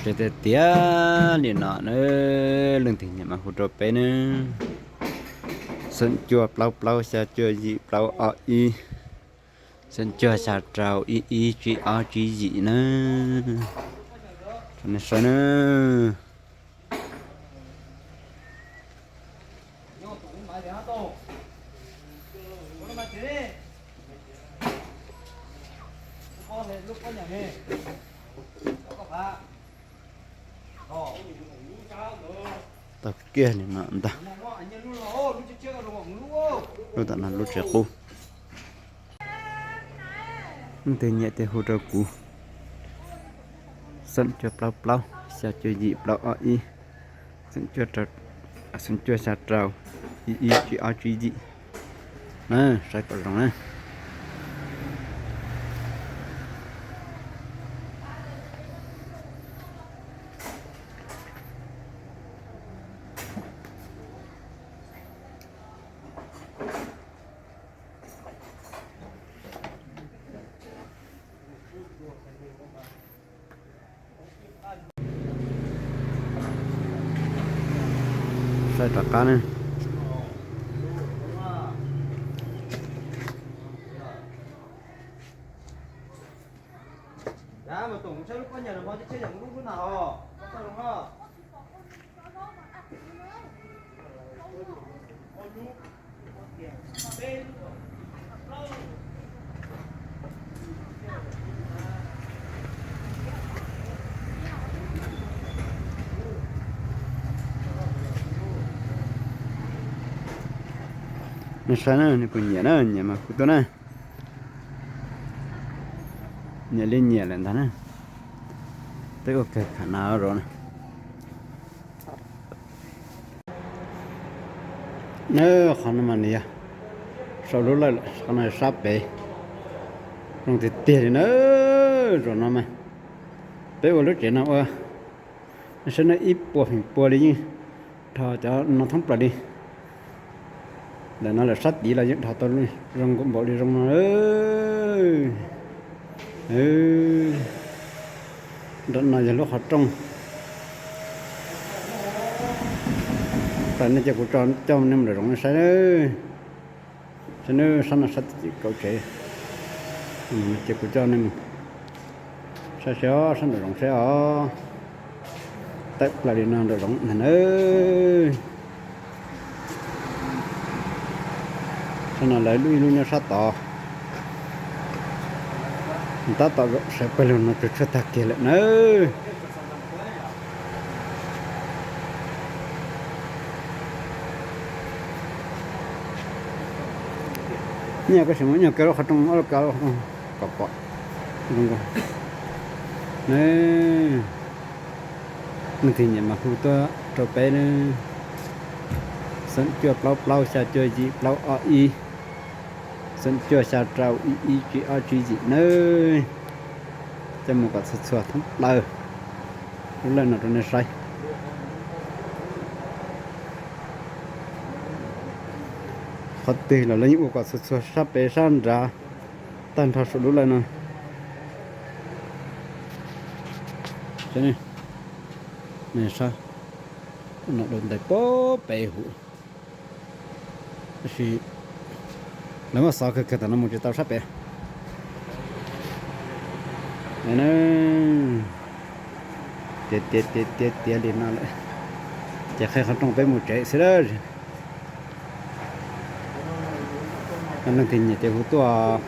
Tsev tiag tiag li no na, leej twg nyiam mas hu rau peb na. Xoom cuaj plaub plaub xya cuaj yim plaub ob ib, xoom cuaj xya rau ib ib tsib ob tsib yim na. Rau nej saib na. Tau kiag li no ntag. Lub tom no lub tsev qub. Leej twg nyiam ces hu rau kuv. Xoom cuaj plaub plaub xya cuaj yim plaub ob ib, xoom cuaj xya rau ib ib tsib ob tsib yim na, saib kom zoo na. Saib rov qab ne. Nej saib na, nej puas nyiam na, nyiam mas hu tuaj na. Nyiam li nyiam lawm ntag na. Twb ua kawg kham na zov na. Qhov no mas nws yog saum lub lawj, qhov no sab pem. Zoo tiag tiag li na, zaum no mas peb ua lub tsev no ua, saib na, ib puas feem pua li yeej dhos cov no thoob plaws li. Ntawm no lawm sab tid los yeej dhos tau zoo npaum li zoo no. Nram no yog lub qhov rooj. Tam nej cia kuv coj nej mus lawm zoov nej saib. Saib nawb, sab no sab tim kaum tsev, ces kuv coj nej mus saib seb os, sab nraum zoov seb os. Tawm plaws li no nraum zoov ntag nawb. Sab no lawv lub ib lub nyob sab tod. Tab tom zaum sawv pawg lug no tsuag tsuag tag kiag lawm nawb. Nyaj koj sim muab nyuag kaw lub qhov rooj, ob lub kaw lub qhov rooj kom pom. Leej twg nyiam mas hu tuaj rau peb na. Xoom cuaj plaub plaub xya cuaj yim plaub ob ib, xoom cuaj xya rau ib ib tsib ob tsib yim nawb. Coj mus kom txhua txhua thoob plaws lub lawj no rau nej saib. Qhov twg los lawv yeej ua kom txhua txhua sab pem sab nrad tag nrho saum lub lawj no. Saib, no dua ntais pem huv. Tab sis lawv muab xov kawg kawg tom no mus tsis tau sab pem. Tiav tiav tiav tiav tiav li no lawm, ces qhib qhov rooj peb mus tsev xwb lawm. Leej twg nyiam ces hu tuaj.